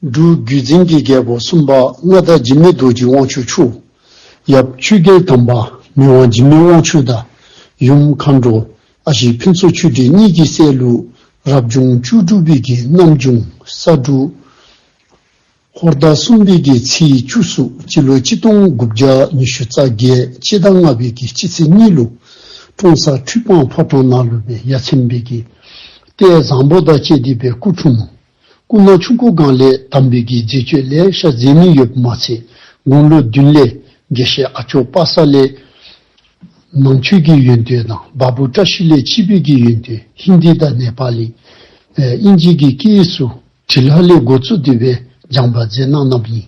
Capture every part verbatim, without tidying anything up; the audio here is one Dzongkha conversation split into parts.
འབྲུག་བརྒྱུད་འཛིན་གྱི་རྒྱལ་པོ་གསུམ་པ་མངའ་བདག་འཇིགས་མེད་རྡོ་རྗེ་དབང་ཕྱུག་མཆོག། ཡབ་ཆོས་རྒྱལ་དམ་པ་མི་དབང་འཇིགས་མེད་དབང་ཕྱུག་དང་ཡུམ་མཁའ་འགྲོ་ཨ་ཞེ་ཕུན་ཚོགས་ཆོས་སྒྲོན་གཉིས་ཀྱི་སྲས་ལུ་རབ་བྱུང་བཅུ་དྲུག་པའི་གི་གནམ་བྱུང་ས་འབྲུག་ཧོར་ཟླ་གསུམ་པའི་གི་ཚེས་བཅུ་གསུམ་སྤྱི་ལོ་གཅིག་སྟོང་དགུ་བརྒྱ་ཉི་ཤུ་རྩ་བརྒྱད་སྤྱི་ཟླ་ལྔ་པའི་གི་སྤྱི་ཚེས་གཉིས་ལུ་ཀྲོང་གསར་ཁྲི་སྤང་ཕོ་བྲང་ནང་ལུ་སྦེ་ཡ་མཚན་པའི་གི་ལྟས་བཟང་པོ་དང་བཅས་ཏེ་སྦེ་སྐུ་འཁྲུངས་ནུག། སྐུ་ན་ཆུང་ཀུ་སྒང་ལས་དམ་པའི་གི་མཛད་སྤྱོད་ལེ་ཤ་མཛད་ནི་ཡོདཔ་མ་ཚད་དགུང་ལོ་བདུན་ལས་དགེ་བཤེས་ཨ་ཅོ་པ་སངས་ལས་ནང་ཆོས་ཀྱི་ཡོན་ཏན་དང་བ་སྤུ་བཀྲ་ཤིས་ལས་སྤྱི་པའི་གི་ཡོན་ཏན་ཧིན་དི་དང་ནེ་པ་ལི་ཨེ་ཨིན་ཇི་གི་སྐད་ཡིག་ཚུ་བྲི་ལྷག་ལས་འགོ་བཙུགས་ཏེ་སྦེ་སྦྱངས་པ་མཛད་གནང་གནངམ་ཨིན།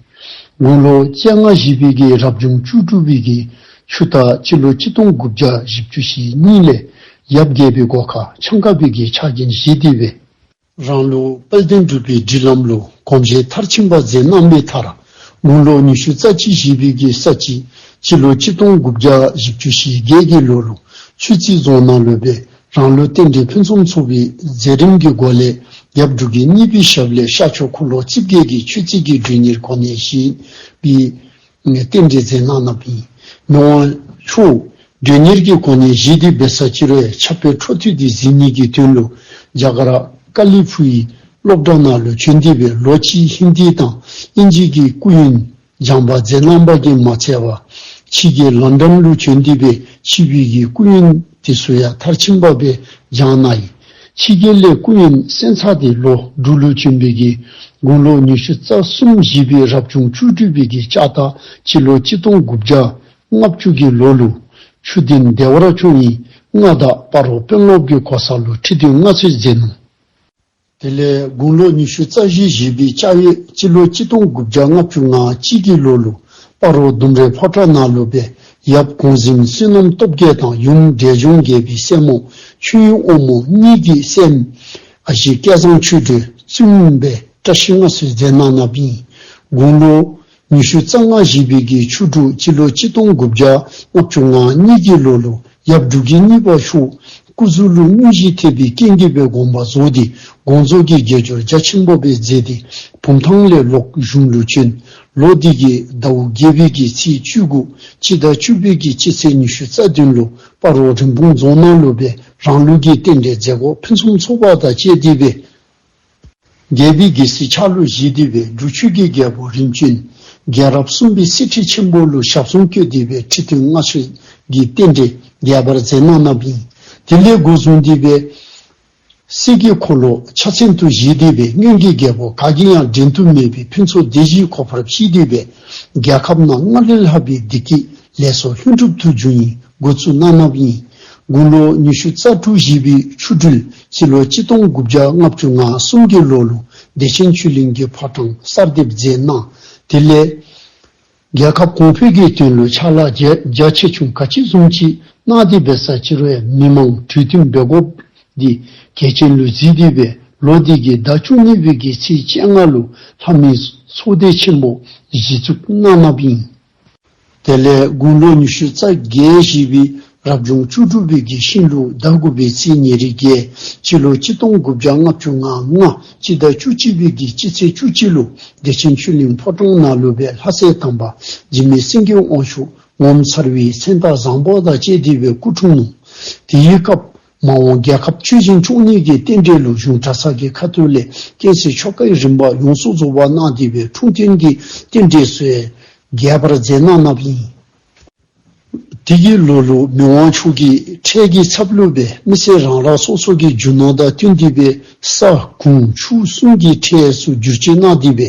དགུང་ལོ་བཅོ་ལྔ་བཞེས་པའི་གི་རབ་བྱུང་བཅུ་དྲུག་པའི་གི་ཆུ་རྟ་སྤྱི་ལོ་གཅིག་སྟོང་དགུ་བརྒྱ་བཞི་བཅུ་ཞེ་གཉིས་ལས་ཡབ་རྒྱལ་པོའི་སྒོ་ཁར་འཆང་ཁ་པའི་གི་ཕྱག་འགན་བཞེས་ཏེ་སྦེ་རང་ལུགས་དཔལ་ལྡན་འབྲུག་པའི་སྒྲིག་ལམ་ལུ་གོམས་བཞེས་མཐར་ཕྱིན་པ་མཛད་གནང་བའི་མཐར་དགུང་ལོ་ཉི་ཤུ་རྩ་གཅིག་བཞེས་པའི་གི་ས་བྱི་སྤྱི་ལོ་གཅིག་སྟོང་དགུ་བརྒྱ་བཞི་བཅུ་ཞེ་བརྒྱད་ཀྱི་ལོ་ལུ་ཆོས་རྩེ་རྫོང་ནང་ལུ་སྦེ་རང་ལུགས་རྟེན་འབྲེལ་ཕུན་སུམ་ཚོགས་པའི་མཛད་རིམ་གྱི་སྒོ་ལས་ཡབ་འབྲུག་རྒྱལ་གཉིས་པའི་ཞབས་ལས་ཤར་ཕྱོགས་འཁོར་ལོ་རྩིབས་བརྒྱད་ཀྱི་ཆོས་རྩེ་གི་མགྲོན་གཉེར་གོ་གནས་བཞེས་པའི་རྟེན་འབྲེལ་མཛད་གནང་གནངམ་ཨིན། མི་དབང་མཆོག་མགྲོན་གཉེར་གྱི་གོ་གནས་བཞེས་ཏེ་སྦེ་ས་སྤྱི་རོལ་ཕྱག་དཔེ་འཕྲོ་མཐུད་དེ་གཟིགས་ནི་གི་དོན་ལུ་རྒྱ་གར་ཀ་ལི་ཕུག་གི་སློབ་གྲྭ་ནང་ལུ་བྱོན་ཏེ་སྦེ་ལོ་གཅིག་ཧིན་དི་དང་ཨིན་ཇི་གི་སྐུ་ཡོན་སྦྱངས་པ་མཛད་གནང་བ་གིས་མ་ཚད་པར་ཕྱི་རྒྱལ་ལོན་ཌོན་ལུ་བྱོན་ཏེ་སྦེ་ཕྱི་པའི་གི་སྐུ་ཡོན་དེ་ཚུ་ཡང་མཐར་ཕྱིན་པ་སྦེ་སྦྱངས་གནང་ཡི། ཕྱི་རྒྱལ་ལས་སྐུ་ཡོན་གསན་ཚར་ཏེ་ལོག་འབྲུག་ལུ་བྱོན་པའི་གི་དགུང་ལོ་ཉི་ཤུ་རྩ་གསུམ་བཞེས་པའི་རབ་བྱུང་བཅུ་དྲུག་པའི་གི་ལྕགས་རྟ་སྤྱི་ལོ་གཅིག་སྟོང་དགུ་བརྒྱ་ལྔ་བཅུ་གི་ལོ་ལུ་ཆུ་སྡིང་བདེ་བར་སྐྱོང་བའི་མངའ་བདག་སྤ་རོ་དཔོན་སློབ་ཀྱི་གོ་ས་ལུ་ཁྲི་སྟོན་མངའ་གསོལ་མཛད་ནུག། དེ་ལས་དགུང་ལོ་ཉི་ཤུ་རྩ་བཞི་བཞེས་པའི་ལྕགས་ཡོས་སྤྱི་ལོ་གཅིག་སྟོང་དགུ་བརྒྱ་ལྔ་བཅུ་ང་གཅིག་གི་ལོ་ལུ་སྤ་རོ་ལྡུམ་རའི་ཕོ་བྲང་ནང་ལུ་སྦེ་ཡབ་གོང་གཟིམ་བསོད་ནམས་སྟོབས་རྒྱས་དང་ཡུམ་འབྲས་ལྗོངས་རྒྱལ་པོའི་སྲས་མོ་ཆོས་དབྱིངས་དབང་མོ་གཉིས་ཀྱི་སྲསམོ་ཨ་ཞེ་སྐལ་བཟང་ཆོས་སྒྲོན་བཙུན་མོ་སྦེ་བཀྲ་ཤིས་མངའ་གསོལ་མཛད་གནང་གནངམ་ཨིན། དགུང་ལོ་ཉི་ཤུ་རྩ་ལྔ་བཞེས་པའི་གི་ཆུ་འབྲུག་སྤྱི་ལོ་གཅིག་སྟོང་དགུ་བརྒྱ་ལྔ་བཅུ་ང་གཉིས་ཀྱི་ལོ་ལུ་ཡབ་འབྲུག་རྒྱལ་གཉིས་པ་མཆོག་སྐུ་གཟུགས་ལུ་དངོས་གཞི་ཐེབས་པའི་རྐྱེན་གྱིས་སྦེ་དགོངས་པ་རྫོགས་ཏེ་དགོངས་རྫོགས་ཀྱི་དགེ་སྦྱོར་རྒྱ་ཆེན་པོ་སྦེ་མཛད་དེ་བུམ་ཐང་ལས་ལོག་གཞུང་ལུ་བྱོན། ལོ་འདི་གི་ཟླཝ་བརྒྱད་པའི་གི་ཚེས་བཅུ་དགུ་སྤྱི་ཟླ་བཅུ་པའི་གི་སྤྱི་ཚེས་ཉི་ཤུ་རྩ་བདུན་ལུ་སྤ་རོ་རིན་སྤུངས་རྫོང་ནང་ལུ་སྦེ་རང་ལུགས་ཀྱི་རྟེན་འབྲེལ་མཛད་སྒོ་ཕུན་སུམ་ཚོགས་པ་དང་བཅས་ཏེ་སྦེ་རྒྱལ་པོའི་རྒྱལ་སྲིད་ཕྱག་ལུ་བཞེས་ཏེ་སྦེ་འབྲུག་ཆོས་ཀྱི་རྒྱལ་པོ་རིམ་བྱོན་རྒྱལ་རབས་གསུམ་པའི་གསེར་ཁྲི་ཆེན་པོ་ལུ་ཞབས་ཟུང་བསྐྱོད་དེ་སྦེ་ཁྲི་སྟོན་མངའ་གསོལ་གྱི་རྟེན་འབྲེལ་རྒྱས་པར་མཛད་གནང་གནངམ་ཨིན། དེ་ལས་འགོ་བཟུང་སྟེ་སྦེ་གསེར་གྱི་འཁོར་ལོ་ཕྱག་མཚན་དུ་བཞེས་ཏེ་སྦེ་སྔོན་གྱི་རྒྱལ་པོ་ག་གིས་ཡང་འགྲན་དུ་མེད་པའི་ཕུན་ཚོགས་སྡེ་བཞིའི་གོ་འཕང་བཞེས་ཏེ་སྦེ་རྒྱལ་ཁབ་ནང་སྔར་ལས་ལྷག་པའི་བདེ་སྐྱིད་ལེགས་སོ་ལྷུན་གྲུབ་ཏུ་འབྱུང་ནི་འགོ་བཙུགས་གནང་གནངམ་ཨིན། དགུང་ལོ་ཉི་ཤུ་རྩ་དྲུག་བཞེས་པའི་ཆུ་སྦྲུལ་སྤྱི་ལོ་གཅིག་སྟོང་དགུ་བརྒྱ་ལྔ་བཅུ་ང་གསུམ་གྱི་ལོ་ལུ་བདེ་ཆེན་ཆོས་གླིང་གི་ཕོ་བྲང་གསར་འདེབས་མཛད་གནང་། དེ་ལས་རྒྱལ་ཁབ་གོང་འཕེལ་གྱི་དོན་ལུ་ཕྱག་ལཱ་རྒྱ་རྒྱ་ཆེ་ཆུང་ག་ཅི་བཟུམ་ཅིག་གནང་སྟེ་འབད་ས་ཅི་རུང་ཡང་མི་མང་གྲོས་བསྟུན་འབད་དགོཔ་འདི་གལ་ཆེན་ལུ་གཟིགས་ཏེ་སྦེ་ལོ་འདི་གི་ཟླ་བཅུ་གཉིས་པའི་གི་ཚེས་བཅོ་ལྔ་ལུ་ལྷ་མོའི་ཚོགས་སྡེ་ཆེན་པོ་གཞི་བཙུགས་གནང་གནངམ་ཨིན། དེ་ལས་དགུང་ལོ་ཉི་ཤུ་རྩ་བརྒྱད་བཞེས་པའི་རབ་བྱུང་བཅུ་དྲུག་པའི་གི་ཤིང་ལུག་ཟླ་དགུ་པའི་ཚེས་ཉེར་བརྒྱད་སྤྱི་ལོ་གཅིག་སྟོང་དགུ་བརྒྱ་ལྔ་བཅུ་ང་ལྔ་སྤྱི་ཟླ་བཅུ་གཅིག་པའི་གི་སྤྱི་ཚེས་བཅུ་གཅིག་ལུ་བདེ་ཆེན་ཆོས་གླིང་ཕོ་བྲང་ནང་ལུ་སྦེ་ལྷ་སྲས་དམ་པ་འཇིགས་མེད་སེང་གེ་དབང་ཕྱུག་ངོ་མཚར་བའི་མཚན་རྟགས་བཟང་པོ་དང་བཅས་ཏེ་སྦེ་སྐུ་འཁྲུངས་ནུག། དེའི་སྐབས་མ་འོངས་རྒྱལ་ཁབ་ཆོས་བཞིན་སྐྱོང་ནི་གི་རྟེན་འབྲེལ་ལུ་གཞུང་གྲྭ་ཚང་གི་ཁ་ཐུག་ལས་རྐྱེན་སེལ་ཆོ་གའི་རིམ་པ་ཡོངས་སུ་རྫོགས་པ་གནང་སྟེ་སྦེ་འཁྲུངས་སྟོན་གྱི་རྟེན་འབྲེལ་ཚུ་ཡང་རྒྱས་པར་མཛད་གནང་གནངམ་ཨིན། དེ་གི་ལོ་ལུ་མི་དབང་མཆོག་གིས་ཁྲལ་གྱི་ཚབ་ལུ་སྦེ་མི་སེར་རང་རང་སོ་སོ་གི་རྒྱུ་ནོར་དང་བསྟུན་ཏེ་སྦེ་ས་ཁུངས་ཆུ་གསུམ་གྱི་ཁྲལ་ཚུ་བསྒྱུར་བཅོས་གནང་སྟེ་སྦེ་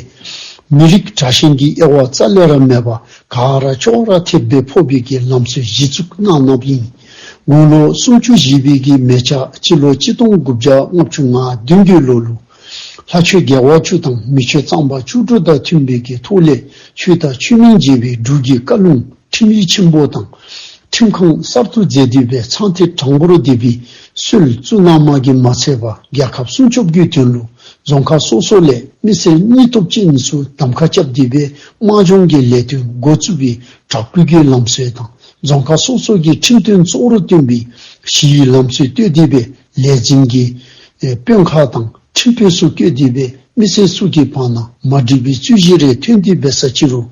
མི་རིགས་དྲག་ཞན་གྱི་དབྱེ་བ་རྩ་ལས་ར་མེད་པར་ག་ར་ཅོག་ར་འཐདཔ་སྦེ་ཕོག་པའི་གི་ལམ་སྲོལ་གཞི་བཙུགས་གནང་གནངམ་ཨིན། དགུང་ལོ་སུམ་ཅུ་བཞེས་པའི་གི་མེ་བྱ་སྤྱི་ལོ་གཅིག་སྟོང་དགུ་བརྒྱ་ལྔ་བཅུ་ང་བདུན་གྱི་ལོ་ལུ་ལྷ་ཆོས་རྒྱལ་བ་བཅུ་དང་མི་ཆོས་གཙང་པ་བཅུ་དྲུག་དང་མཐུན་པའི་གི་ཐོག་ལས་ཆོས་དང་ཆོས་མིན་འབྱེད་པའི་འབྲུག་གི་བཀའ་ལུང་ཁྲིམས་ཡིག་ཆེན་པོ་དང་ཁྲིམས་ཁང་གསར་དུ་མཛད་དེ་སྦེ་ཚངས་ཐིག་དྲང་པོར་བསྡེབས་པའི་སྲོལ་བཙུགས་གནངམ་གིས་མ་ཚད་པར་རྒྱལ་ཁབ་སྲུང་སྐྱོབ་ཀྱི་དོན་ལུ་རྫོང་ཁག་སོ་སོ་ལས་མི་སེར་སྙིང་སྟོབས་ཅན་ཚུ་གདམ་ཁ་རྐྱབ་སྟེ་སྦེ་དམག་སྦྱོང་གི་ལས་དོན་འགོ་བཙུགས་པའི་དྲག་པོའི་གི་ལམ་སྲོལ་དང་རྫོང་ཁག་སོ་སོ་གི་ཁྲིམས་དོན་གཙོ་བོར་བཏོན་པའི་ཞི་བའི་ལམ་སྲོལ་བཏོད་དེ་སྦེ་ལས་འཛིན་གྱི་ཨེ་དཔོན་ཁག་དང་ཁྲིམས་དཔོན་ཚུ་བསྐོས་ཏེ་སྦེ་ མི་སེར་ཚུ་གི་བར་ན་མ་འགྲིག་པའི་རྩོད་གཞི་རེ་ཐོན་ཏེ་འབད་ས་ཅིག་རུང་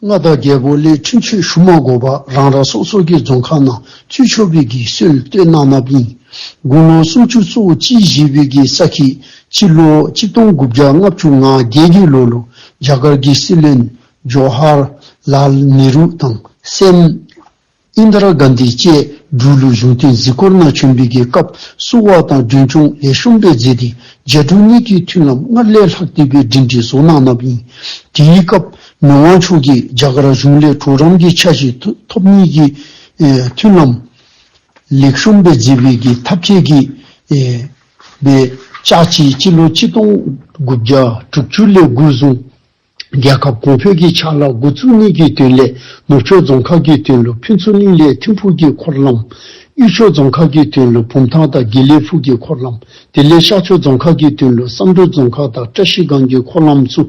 མངའ་བདག་རྒྱལ་པོ་ལས་འཁྲུན་ཆོད་ཞུ་མ་དགོ་པར་རང་རང་སོ་སོ་གི་རྫོང་ཁག་ནང་རྩོད་ཆོག་པའི་གི་སྲོལ་བཏོད་གནང་གནངམ་ཨིན། དགུང་ལོ་སུམ་ཅུ་སོ་གཅིག་བཞེས་པའི་གི་ས་ཁྱི་སྤྱི་ལོ་གཅིག་སྟོང་དགུ་བརྒྱ་ལྔ་བཅུ་ང་བརྒྱད་ཀྱི་ལོ་ལུ་རྒྱ་གར་གྱི་སྲིད་བློན་ཇོ་ཧར་ལཱལ་ནེ་རུ་དང་སྲསམོ་ཨིན་དྲ་གཱན་དྷི་བཅས་འབྲུག་ལུ་གཞུང་དོན་གཟིགས་སྐོར་ནང་བྱོན་པའི་གི་སྐབས་བསུ་བ་དང་མགྲོན་སྐྱོང་ལེགས་ཤོམ་སྦེ་མཛད་དེ་རྒྱ་འབྲུག་གཉིས་ཀྱི་མཐུན་ལམ་སྔར་ལས་ལྷག་སྟེ་སྦེ་སྒྲིང་སྒྲི་བཟོ་གནང་གནངམ་ཨིན། དེའི་སྐབས་མི་དབང་མཆོག་གིས་རྒྱ་གར་གཞུང་ལས་གྲོགས་རམ་གྱི་འཆར་གཞི་ཐོབ་ནི་གི་ཨེ་མཐུན་ལམ་ལེགས་ཤོམ་སྦེ་མཛད་པའི་གི་ཐབས་མཁས་ཀྱིས་ཨེ་སྦེ་ལྕགས་བྱི་སྤྱི་ལོ་གཅིག་སྟོང་དགུ་བརྒྱ་དྲུག་ཅུ་ལས་འགོ་བཟུང་རྒྱལ་ཁབ་གོང་འཕེལ་གྱི་ཕྱག་ལཱ་འགོ་བཙུགས་ནི་གི་དོན་ལས་ནུབ་ཕྱོགས་རྫོང་ཁག་གི་དོན་ལུ་ཕུན་ཚོགས་གླིང་ལས་ཐིམ་ཕུག་གི་འཁོར་ལམ། དབུས་ཕྱོགས་རྫོང་ཁག་གི་དོན་ལུ་བུམ་ཐང་དང་དགེ་ལེགས་ཕུག་གི་འཁོར་ལམ། དེ་ལས་ཤར་ཕྱོགས་རྫོང་ཁག་གི་དོན་ལུ་བསམ་གྲུབ་རྫོང་ཁག་དང་བཀྲ་ཤིས་སྒང་གི་འཁོར་ལམ་ཚུ་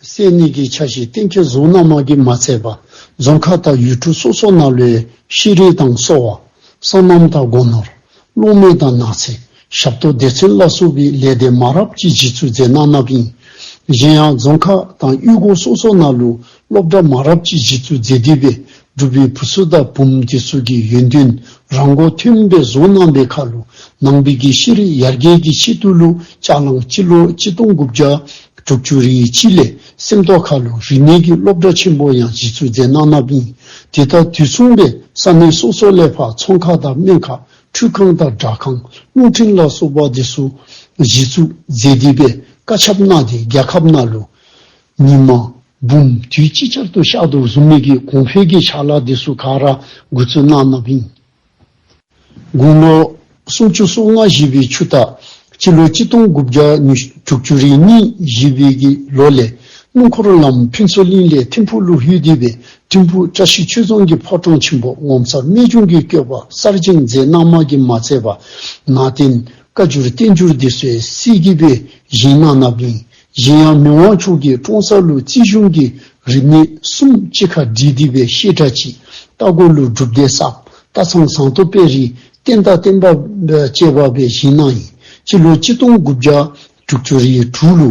སེལ་ནི་གི་འཆར་གཞི་གཏན་འཁེལ་བཟོ་གནངམ་གིས་མ་ཚད་པར་རྫོང་ཁག་དང་ཡུལ་གྲུ་སོ་སོ་ནང་ལུ་ཤེས་རིག་དང་གསོ་བ། སོ་ནམ་དང་སྒོ་ནོར། གློག་མེ་དང་ནགས་ཚལ། ཞབས་ཏོག་སྡེ་ཚན་ལ་སོགས་པའི་ལས་སྡེ་མང་རབས་ཅིག་གཞི་བཙུགས་མཛད་གནང་གནངམ་ཨིན། གཞན་ཡང་རྫོང་ཁག་དང་གཡུས་སྒོ་སོ་སོ་ནང་ལུ་སློབ་གྲྭ་མང་རབས་ཅིག་གཞི་བཙུགས་མཛད་དེ་སྦེ་འབྲུག་པའི་བུ་ཚུ་དང་བུམོ་དེ་ཚུ་གི་ཡོན་ཏན་རང་མགོ་ཐོན་སྦེ་བཟོ་གནང་བའི་ཁར་ལུ་ནང་པའི་གི་ཤེས་རིག་ཡར་རྒྱས་ཀྱི་ཆེད་དུ་ལུ་ལྕགས་གླང་སྤྱི་ལོ་གཅིག་སྟོང་དགུ་བརྒྱ་དྲུག་ཅུ་རེ་གཅིག་ལས་སེམས་རྟོགས་ཁ་ལུ་རིག་གནས་ཀྱི་སློབ་གྲྭ་ཆེན་པོ་ཡང་གཞི་བཙུགས་མཛད་གནང་གནངམ་ཨིན། དེ་དང་དུས་མཚུངས་སྦེ་ས་གནས་སོ་སོ་ལས་ཕར་ཚོང་ཁང་དང་སྨན་ཁང་འཕྲུལ་ཁང་དང་སྦྲག་ཁང་རླུང་འཕྲིན་ལ་སོགས་པ་དེ་ཚུ་གཞི་བཙུགས་མཛད་དེ་སྦེ་བཀའ་ཁྱབ་གནང་སྟེ་རྒྱལ་ཁབ་ནང་ལུ་ཉིན་མ་འབུམ་དུས་ཅི་ཆར་དུ་ཤར་དོ་བཟུམ་མའི་གི་གོང་འཕེལ་གྱི་ཕྱག་ལཱ་དེ་ཚུ་ག་ར་འགོ་བཙུགས་གནང་གནངམ་ཨིན། དགུང་ལོ་སུམ་ཅུ་སོ་ལྔ་བཞེས་པའི་ཆུ་རྟ་སྤྱི་ལོ་གཅིག་སྟོང་དགུ་བརྒྱ་དྲུག་ཅུ་རེ་གཉིས་བཞེས་པའི་གི་ལོ་ལས་སྣུམ་འཁོར་ལམ་ཕུན་ཚོགས་གླིང་ལས་ཐིམ་ཕུག་ལུ་ལྷོད་དེ་སྦེ་ཐིམ་ཕུག་བཀྲ་ཤིས་ཆོས་རྫོང་གི་ཕོ་བྲང་ཆེན་པོ་ངོ་མཚར་རྨད་བྱུང་གི་བཀོད་པ་གསར་བཞེངས་མཛད་གནངམ་གིས་མ་ཚད་པར་ནང་རྟེན་བཀའ་འགྱུར་བསྟན་འགྱུར་དེ་ཚུ་གསེར་གྱིས་སྦེ་བཞེངས་གནང་གནངམ་ཨིན། གཞན་ཡང་མི་དབང་མཆོག་གིས་ཀྲོང་གསར་ལུ་རྩིས་གཞུང་གི་རིག་གནས་གསུམ་གཅིག་ཁར་བསྒྲིལ་ཏེ་སྦེ་བཤད་གྲྭ་གཅིག་རྟ་མགོ་ལུ་སྒྲུབ་སྡེ་གསརཔ་སྟག་ཚང་ཟངས་མདོག་དཔལ་རི་བསྟན་དང་བསྟན་པ་བཅས་པ་སྦེ་བཞེངས་གནང་ཡི། སྤྱི་ལོ་གཅིག་སྟོང་དགུ་བརྒྱ་དྲུག་ཅུ་རེ་དྲུག་ལུ་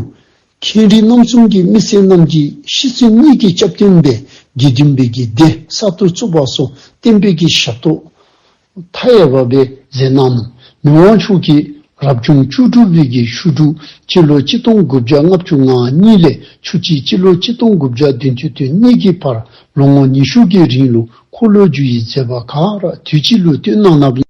མཁན་རིགས་རྣམ་གསུམ་གྱི་མི་སེར་རྣམས་ཀྱིས་ཤེས་ཚད་གཉིས་ཀྱི་སྐྱབས་སྟོན་སྦེ་དགེ་འདུན་པའི་གི་སྡེ་གསར་དུ་བཙུགས་པ་སོགས་བསྟན་པའི་གི་ཞབས་ཏོག་མཐའ་ཡས་པ་སྦེ་མཛད་གནང་ནུག། མི་དབང་མཆོག་གིས་རབ་བྱུང་བཅུ་དྲུག་པའི་གི་ཤུ་དྲུག་སྤྱི་ལོ་གཅིག་སྟོང་དགུ་བརྒྱ་ལྔ་བཅུ་ང་གཉིས་ལས་ཆུ་བྱི་སྤྱི་ལོ་གཅིག་སྟོང་དགུ་བརྒྱ་བདུན་ཅུ་དོན་གཉིས་ཀྱི་བར་ལོ་ངོ་ཉི་ཤུ་གི་རིང་ལུ་འཁོར་ལོས་སྒྱུར་བའི་མཛད་པ་ག་ར་དུས་གཅིག་ལུ་བཏོན་གནང་གནངམ་ཨིན།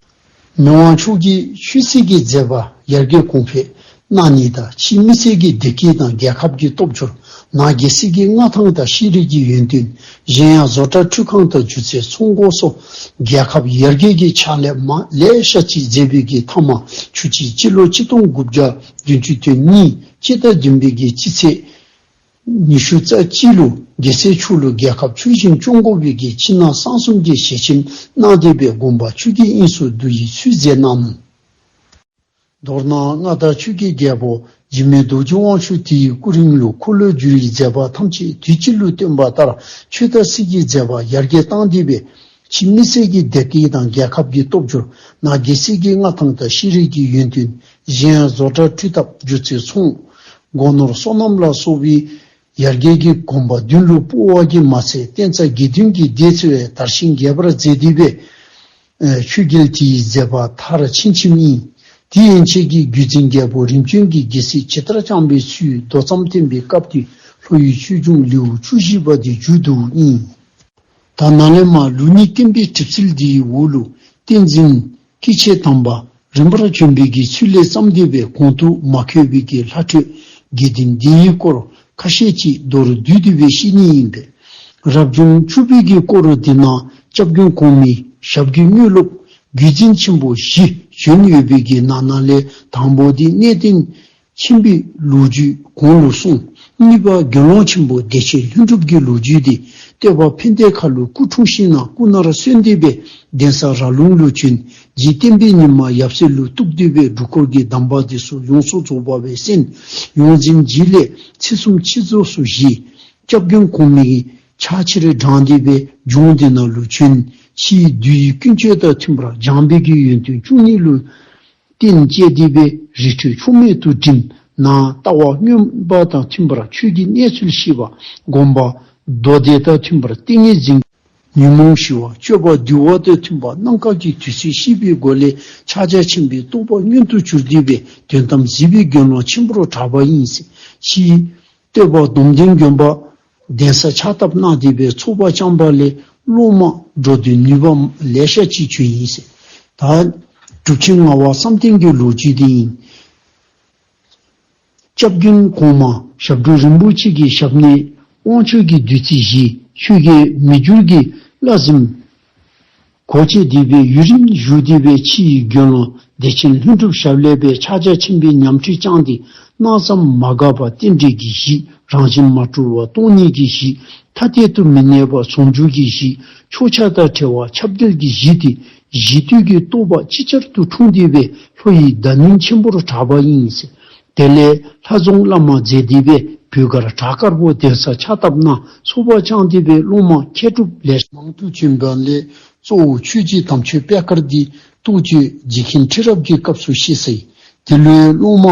མི་དབང་མཆོག་གིས་ཆོས་སྲིད་ཀྱི་མཛད་པ་ཡར་རྒྱས་གོང་འཕེལ་གནང་ནི་དང་ཕྱི་མི་སེར་གྱི་བདེ་སྐྱིད་དང་རྒྱལ་ཁབ་ཀྱི་སྟོབས་འབྱོར། ནང་སྒེར་སྲིད་ཀྱི་མངའ་ཐང་དང་ཤེས་རིག་གི་ཡོན་ཏན། གཞན་ཡང་བཟོ་གྲྭ་འཕྲུལ་ཁང་དང་སྒྱུ་རྩལ་ཚོང་སྒོ་སོགས་རྒྱལ་ཁབ་ཡར་རྒྱས་ཀྱི་ཕྱག་ལཱ་མ་ལེ་ཤ་ཅིག་མཛད་པའི་གི་མཐའ་མ་ཆུ་བྱི་སྤྱི་ལོ་གཅིག་སྟོང་དགུ་བརྒྱ་བདུན་ཅུ་དོན་གཉིས་སྤྱི་ཟླ་བདུན་པའི་གི་སྤྱི་ཚེས་ཉི་ཤུ་རྩ་གཅིག་ལུ་རྒྱལ་སྲས་མཆོག་ལུ་རྒྱལ་ཁབ་ཆོས་བཞིན་སྐྱོང་དགོ་པའི་གི་ཕྱི་ནང་གསང་གསུམ་གྱི་ཞལ་ཆེམས་གནང་སྟེ་སྦེ་དགོངས་པ་ཆོས་ཀྱི་དབྱིངས་སུ་བསྡུ་བའི་ཚུལ་མཛད་གནང་ནུག། མདོར་ན་མངའ་བདག་ཆོས་ཀྱི་རྒྱལ་པོ་འཇིགས་མེད་རྡོ་རྗེ་དབང་ཕྱུག་དེའི་སྐུ་རིང་ལུ་འཁོར་ལོས་སྒྱུར་བའི་མཛད་པ་ཐམས་ཅད་དུས་གཅིག་ལུ་བཏོན་པ་ལྟར་ཆོས་དང་སྲིད་ཀྱི་མཛད་པ་ཡར་རྒྱས་བཏང་སྟེ་སྦེ་ཕྱི་མི་སེར་གྱི་བདེ་སྐྱིད་དང་རྒྱལ་ཁབ་ཀྱི་སྟོབས་འབྱོར། ནང་སྒེར་སྲིད་ཀྱི་མངའ་ཐང་དང་ཤེས་རིག་གི་ཡོན་ཏན། གཞན་ཡང་བཟོ་གྲྭ་འཕྲུལ་ཐབས་སྒྱུ་རྩལ་ཚོང་སྒོ་ནོར་སོ་ནམ་ལ་སོགས་པའི་ཡར་རྒྱས་ཀྱི་གོམ་པ་མདུན་ལུ་སྤོ་བ་གིས་མ་ཚད་བསྟན་རྩ་དགེ་འདུན་གྱི་སྡེ་ཚུ་ཡང་དར་ཞིང་རྒྱས་པར་མཛད་དེ་སྦེ་ཨེ་ཆོས་རྒྱལ་དེའི་མཛད་པ་མཐར་ཕྱིན་ཕྱིནམ་ཨིན། དེ་ཡན་ཆད་ཀྱི་བརྒྱུད་འཛིན་རྒྱལ་པོ་རིམ་བྱོན་གྱི་རྒྱལ་སྲིད་ཇི་ལྟར་བསྐྱངས་པའི་ཚུལ་མདོ་ཙམ་བསྟན་པའི་སྐབས་ཀྱི་ལྷོ་ཡུལ་ཆོས་འབྱུང་ལེའུ་བཅུ་བཞི་པ་དེ་མཇུག་བསྡུཝ་ཨིན། ད་ནཱ་ལས་མར་ལུགས་གཉིས་བསྟན་པའི་གྲིབ་བསིལ་འདིའི་འོག་ལུ་བསྟན་འཛིན་སྐྱེས་ཆེན་དམ་པ་རིམ་པར་བྱོན་པའི་གི་ཚུལ་ལས་བརྩམས་ཏེ་སྦེ་གོང་དུ་མ་འཁོད་པའི་གི་ལྷ་འཕྲོད་དགེ་ལྡན་སྡེ་ཡི་སྐོར་ཁ་ཤས་ཅིག་མདོར་བསྡུས་ཏེ་སྦེ་བཤད་ནི་ཨིན་པས། རབ་བྱུང་བཅུ་པའི་གི་སྐོར་འདི་ནང་སྐྱབས་མགོན་གོང་མའི་ཞབས་ཀྱི་དངོས་སློབ་བརྒྱུད་འཛིན་ཆེན་པོ་བཞི་བྱོན་ཡོད་པའི་གི་ནང་ན་ལས་དང་པོ་འདི་གནས་བརྟན་ཆེན་པོའི་ལོ་རྒྱུས་གོང་ལུ་སོང་། གཉིས་པ་དགེ་སློང་ཆེན་པོ་བདེ་ཆེན་ལྷུན་གྲུབ་ཀྱི་ལོ་རྒྱུས་འདི་སྟོད་པ་ཕན་བདེ་ཁ་ལུ་སྐུ་འཁྲུངས་ཞིནམ་སྐུ་ནར་སོན་ཏེ་སྦེ་གདན་ས་ར་ལུང་ལུ་བྱོན། རྗེ་བསྟན་པའི་ཉི་མ་ཡབ་སྲས་ལུ་གཏུགས་ཏེ་སྦེ་སྒྲུབ་སྐོར་གྱི་གདམས་པ་འདི་ཚུ་ཡོངས་སུ་རྫོགས་པ་སྦེ་གསན། ཡོངས་འཛིན་རྗེ་ལས་ཚིག་གསུམ་ཆོས་ཚོགས་སུ་བཞེས། སྐྱབས་མགོན་གོང་མའི་ཕྱག་ཕྱིར་འབྲངས་ཏེ་སྦེ་ལྗོངས་འདི་ནང་ལུ་བྱོན། ཕྱིའི་བསྡུ་བའི་ཀུན་སྤྱོད་དང་མཐུན་པར་སྦྱངས་པའི་གི་ཡོན་ཏན་བཅུ་གཉིས་ལུ་བརྟེན་བཅས་ཏེ་སྦེ་རི་ཁྲོད་ཕྱོགས་མེད་དུ་འགྲིམས། ནང་ལྟ་བ་མངོན་པ་དང་མཐུན་པར་ཆོས་ཀྱི་གནས་ཚུལ་ཤེས་པ། སྒོམ་པ་མདོ་སྡེ་དང་མཐུན་པར་ཏིང་ངེ་འཛིན། ཉོན་མོངས་ཞི་བ། སྤྱོད་པ་འདུལ་བ་དང་མཐུན་པ། གནམ་གང་གི་དུས་ཚོད་ཤེས་པའི་སྒོ་ལས་ཕྱག་རྒྱ་ཆེན་པོའི་རྟོགས་པ་མངོན་དུ་གྱུར་ཏེ་སྦེ་དོན་དམ་གཟིགས་པའི་དགེ་སློང་ཆེན་པོར་གྲགས་པ་ཡིན་ཟེར། ཕྱིས་སྟོད་པ་སྡོམ་ལྡན་དགོན་པ་གདན་ས་ཕྱག་བཏབ་གནང་སྟེ་སྦེ་ཚོགས་པ་བསྐྱངས་པ་ལས་སློབ་མ་འགྲོ་དོན་ནུས་པ་ལེ་ཤ་ཅིག་བྱུང་ཡི་ཟེར། ད་གྲུབ་ཆེན་ངག་དབང་བསམ་གཏན་གྱི་ལོ་རྒྱུས་འདི་ཨིན། སྐྱབས་མགོན་གོང་མ་ཞབས་དྲུང་རིན་པོ་ཆེ་གི་ཞབས་ནས་དབང་ཆོག་གི་བདུད་རྩི་བཞེས། ཆོས་རྒྱལ་མི་འགྱུར་གྱི་བླ་གཟིམ་སྒོ་ཕྱེ་སྟེ་སྦེ་ཡུན་རིང་བཞུགས་ཏེ་སྦེ་ཕྱིའི་དགེ་སློང་བདེ་ཆེན་ལྷུན་གྲུབ་ཞབས་ལས་སྦེ་ཕྱག་རྒྱ་ཆེན་པོའི་ཉམས་ཁྲིད་བསྐྱངས་ཏེ། སྣང་བསམ་མ་འགགས་པ་རྟེན་འབྲེལ་གྱི་གཞི། རང་བཞིན་མ་གྲོལ་བ་སྟོང་ཉིད་ཀྱི་གཞི། ཐ་དད་དུ་མི་གནས་པ་ཟུང་འཇུག་གི་གཞི། ཕྱོགས་ཆ་དང་བྲལ་བ་ཁྱབ་བརྡལ་གྱི་གཞི་སྟེ། གཞི་དུས་ཀྱི་རྟོགས་པ་ཅིག་ཅར་དུ་འཁྲུངས་ཏེ་སྦེ་ལྷོ་ཡི་བརྡ་རྙིང་ཆེན་པོར་གྲགས་པ་ཡིན་ཟེར། དེ་ལས་ལྷ་རྫོང་བླ་མ་མཛད་དེ་སྦེ་བོད་སྒར་བྲག་དཀར་པོ་གདན་ས་ཕྱག་བཏབ་གནང་། ཚོགས་པ་བསྐྱངས་ཏེ་སྦེ་སློབ་མ་མཁས་གྲུབ་ལེ་ཤ་མང་དུ་བྱོན་པ་ལས་གཙོ་བོ་ཆོས་རྗེ་དམ་ཆོས་པད་དཀར་འདི་རྟོགས་བརྗོད་རྗེ་མཁན་ཁྲི་རབས་ཀྱི་སྐབས་སུ་གཤེགས་ས་ཡི། དེ་ལུ་སློབ་མ་